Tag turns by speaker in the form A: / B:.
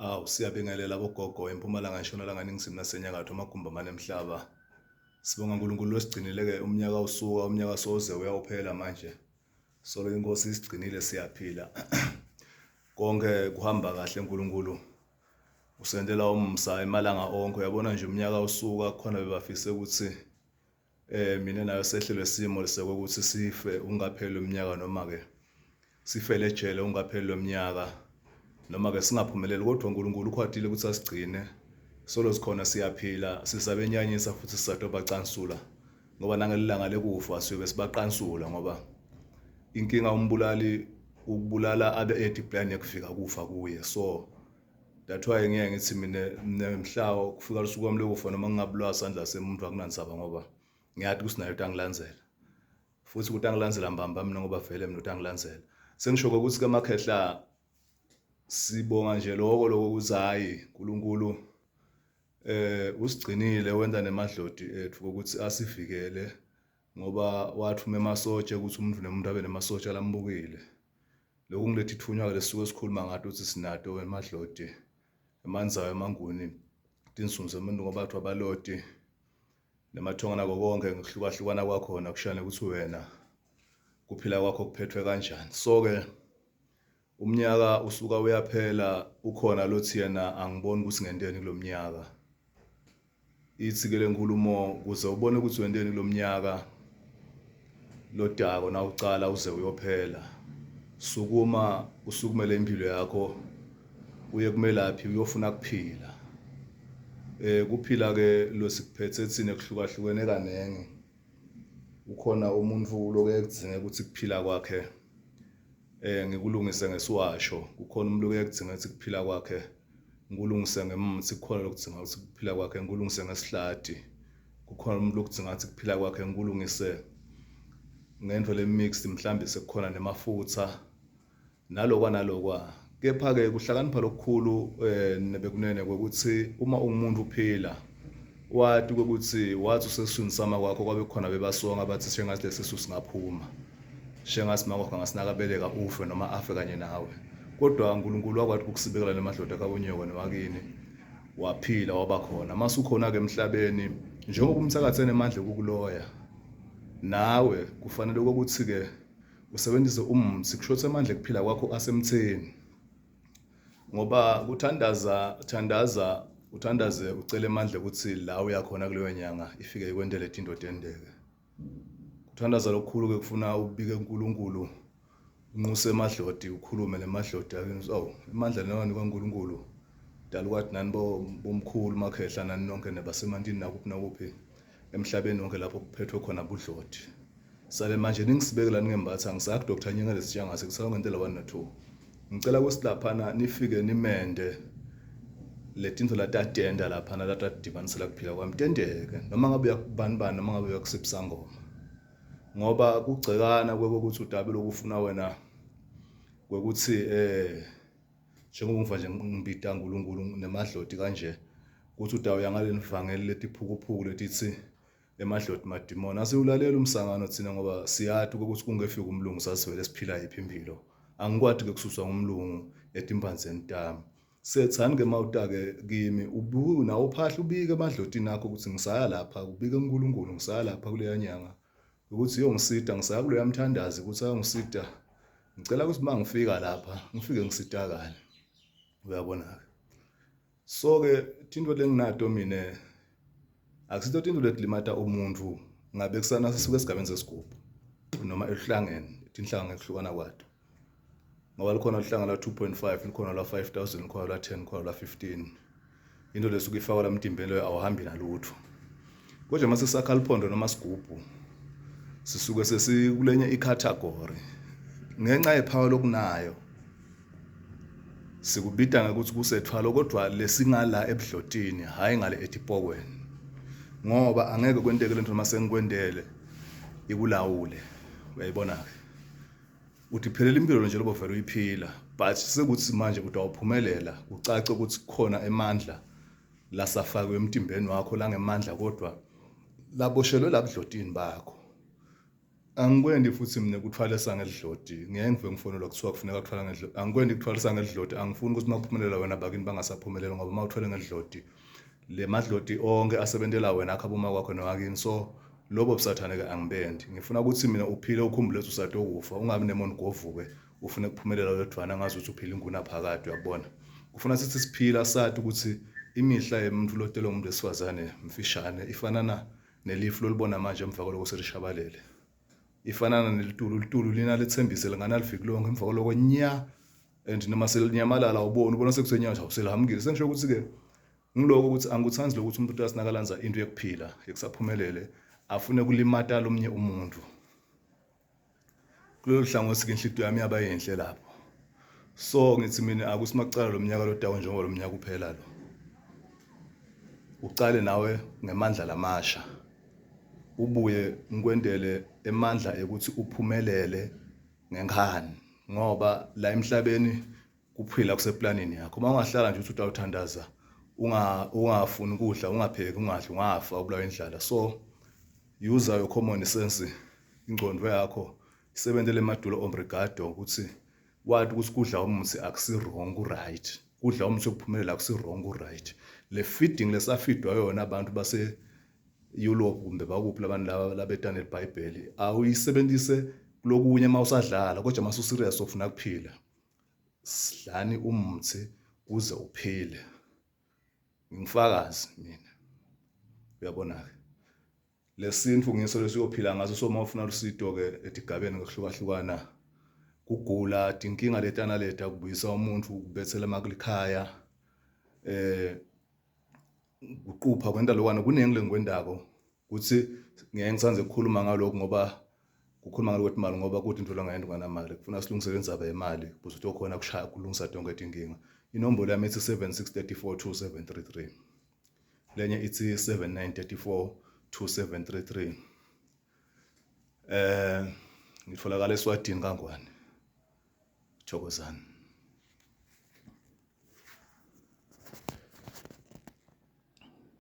A: Awu siyabingelela bogogo eMpumalanga, Ntshonalanga, Ningizimu naseNyakatho, amagumbi amane emhlaba. Sibonga uNkulunkulu losigcinile-ke umnyaka usuka, umnyaka soze uyawuphela manje. Solo inkosi isigcinile siyaphila. Konke kuhamba kahle uNkulunkulu usentela umusa emalanga onke. Uyabona nje umnyaka usuka kukhona bebafise ukuthi Eh mina nayo sehlelwe isimo lesokuthi sife ungapheli umnyaka noma ke sifele ejele ungapheli lomnyaka noma ke singaphumeleli kodwa uNkulunkulu ukhwadile ukuthi asigcine solo sikhona siyaphila sisabenyanyisa futhi sisatobacansula ngoba nangelilanga lekufa siyobe sibaqansula ngoba inkinga umbulali ukubulala abe ethi plan yekufika kufa kuye. So that's why ngiye ngithi mina mhla kufika lusuku lwami lokufa noma ngingabulawa sandla semuntu akunandzaba ngoba ngiyathi ukuthi naye utangilandzela futhi ukuthi angilandzela mbamba mina ngoba vele mina utangilandzela. Sengisho ukuthi ke makhehla sibonga nje lokho lokho ukuthi hayi uNkulunkulu usigcinile wenza nemadloti ethu ukuthi asivikele ngoba wathuma emasotsha ukuthi umuntu nomuntu abe nemasotsha lambukile. Lokhu ngilethi ithunywa-ke lesisuke sikhuluma ngato ukuthi sinato emadloti emanzayo emanguni tinsunzu emuntu ngoba kuthiwa abaloti nemathonga nako konke ngokuhlukahlukana kwakhona kushane ukuthi wena kuphila kwakho kuphethwe kanjani. So-ke umnyaka usuka uyaphela ukhona lothi yena angiboni ukuthi ngenteni kulo mnyaka. Ithi-ke le nkulumo kuze ubone ukuthi wenteni kulo mnyaka lodako nawucala uze uyophela, sukuma usukumele impilo yakho uye kumelaphi uyofuna kuphila. Kuphila ke losikuphethe thina kuhlukahlukene kaningi. Ukhona umuntu loke kudzinge ukuthi kuphila kwakhe ngikulungise ngesiwasho, kukhona umuntu oke kudzinga ukuthi kuphila kwakhe ngikulungise ngemuthi, kukhona lokudzinga ukuthi kuphila kwakhe ngikulungise ngesihlati, kukhona umuntu okudzinga ukuthi kuphila kwakhe ngikulungise ngento le-mixed mhlambe sekukhona nemafutha nalokwa nalokwa. Kepha-ke kuhlakanipha lokukhulu nebekunene kwekuthi uma ungumuntu uphila wati ukuthi wathi usesiswini sama kwakho kwabe kukhona bebasonga bathi shengathi lesisu singaphuma shengathi makwakho angasinakabeleka ufe noma afe kanye nawe kodwa uNkulunkulu wakwathi ukusibekela nemadoda kabonyoko newakini waphila waba khona mase ukhona-ke emhlabeni njengoba umthakathi enemandla okukuloya nawe kufanele ukuthi-ke usebenzise umthi kusho ukuthi amandla ekuphila kwakho asemtheni ngoba kuthandaza thandaza uthandaze ucele amandla ukuthi la uyakhona kuleyo nyanga ifike ikwentele tinto tendeke. Kuthandaza lokukhulu ke kufuna ubike uNkulunkulu unxuse emadloti ukhulume nemadloti akini awu amandla nani kaNkulunkulu dala ukwathi nani bomkhulu makhehla nani nonke nebasemantini nakuphi nakuphi emhlabeni wonke lapho kuphethwe khona budloti. Sale manje ningisibeke la ningembatha ngisakho Dr Nyengele Sitshangase kusala ngentela 1 no 2. Ngicela ukuthi laphana nifike nimende letinto latatenda laphana latadibanisela kuphila kwami tendeke noma ngabe uyakubani bani noma ngabe uyakusiphi sangoma ngoba kugcekana kwekuthi udabe lokufuna wena kwekuthi njengoba ngiva nje ngibida uNkulunkulu nemadloti kanje kuthi udawuya ngaleli vangeli letiphukuphuku letithi emadloti madimoni asiwulalela umsangano thina ngoba siyati ukuthi kungefika umlungu sasivele siphila yiphi impilo angikwati ke kususwa ngumlungu etimpanzeni tami sethani ke mawutake kimi ubuke nawe uphahla ubike emadlotini akho ukuthi ngisaya lapha ubike uNkulunkulu ngisaya lapha kuleya nyanga ukuthi iyongisida ngisaya kuleya mthandazi ukuthi ayongisida ngicela ukuthi uma ngifika lapha ngifike ngisitakale uyabona-ke. So-ke tintfo lenginato mine akusito tintfo letilimata umuntfu ngabe kusana sisuke esigabeni sesigubhu noma eluhlangeni tinhlanga ngekuhlukana kwato ngoba likhona luhlanga la 2.5 likhona la 5000 likhona la 10 likhona la 15 into lesuke ifakwa la mtimbeni loyo awuhambi nalutho kodwa uma sesakha liphondo noma sigubhu sisuke sesikulenye icategory ngenxa yephawa lokunayo Sikubita ngekuthi kusethwalo kodwa lesingala ebudlotini hhayi ngale etipokweni ngoba angeke kwenteke lento noma sengikwentele ikulawule uyayibona-ke uthi phelela impilo nje lobo vele uyiphila but sekuthi manje ukuthi awuphumelela kucace ukuthi kukhona emandla lasafakwe emtimbeni wakho langemandla kodwa laboshelwe labudlotini bakho. Angikwendi futhi mina kuthwalisa ngedloti. Ngeke ngive ngifonelwa kuthiwa kufuneka kuthwala ngedloti. Angikwendi kuthwalisa ngedloti. Angifuni ukuthi uma kuphumelela wena bakini bangasaphumelela ngoba uma uthwele ngedloti le madloti onke asebentela wena akha boma kwakho nowakini. So lobo busathane ke angibendi. Ngifuna ukuthi mina uphile ukhumbule ukuthi usatokufa ungabi nemona ugovuke ufune kuphumelela wedwana ngazi ukuthi uphila ingunaphakade uyabona. Kufuna sithi siphila sathi ukuthi imihla yemuntu lotelwe ngumuntu wesifazane mfishane ifanana nelifu lolibona manje emva kwaloko selishabalele ifanana nelitulu litulu lina lethembise lingana lifiki lonke emva kwaloko nya and noma selinyamalala awuboni ubona sekusenyasha uselihamukile sengisho ukuthi ke ngiloko ukuthi angikuthandi lokuthi umuntu asinakalanza into yokuphila yekusaphumelele afune kulimata lomnye umuntu Kulolu hlangothi-ke inhlitiyo yami yaba yinhle lapho. So ngithi mina akuthi makucala lo mnyaka lotawo njengoba lo mnyaka uphela lo. Ucale nawe ngemandla lamasha. Ubuye ngikwendele emandla ekuthi uphumelele ngenkhani ngoba la emhlabeni kuphila kuseplanini yakho. Uma ungahlala nje uthi utawuthandaza unga ungafuni ukudla ungapheki ungadli ungafa ubulawa indlala. So use your common sense ingqondo yakho isebenzele emadulo obrigado ukuthi wathi ukuthi kudla umuthi akusi wrong ku right kudla umuthi okuphumelela akusi wrong ku right le feeding lesafidwa yona abantu base Europe kumbe bakuphi labantu laba labetana eBhayibheli awuyisebenzise kulokunye uma usadlala kodwa uma userious ufuna kuphila sidlani umuthi kuze uphile ngingufakazi mina uyabona-ke Lesintu ngiso lesiyophila ngaso so uma ufuna lusito-ke etigabeni ngokuhlukahlukana kugula tinkinga letana leta kubuyisa umuntu kubethela emakulikhaya eh kuqupha kwenta lokwana kuningi lengikwendako kuthi ngeke ngisanze ukukhuluma ngalokho ngoba kukhuluma ngalokho imali ngoba kuthi into langayenda unganamali kufuna silungisele indzaba yemali ukuze utokhona kushaya kulungisa tonke tinkinga inombolo yami ithi 7634 2733 lenye ithi 7934 2733 eh ngitholakala eSwatini kaNgwane. Thokozani.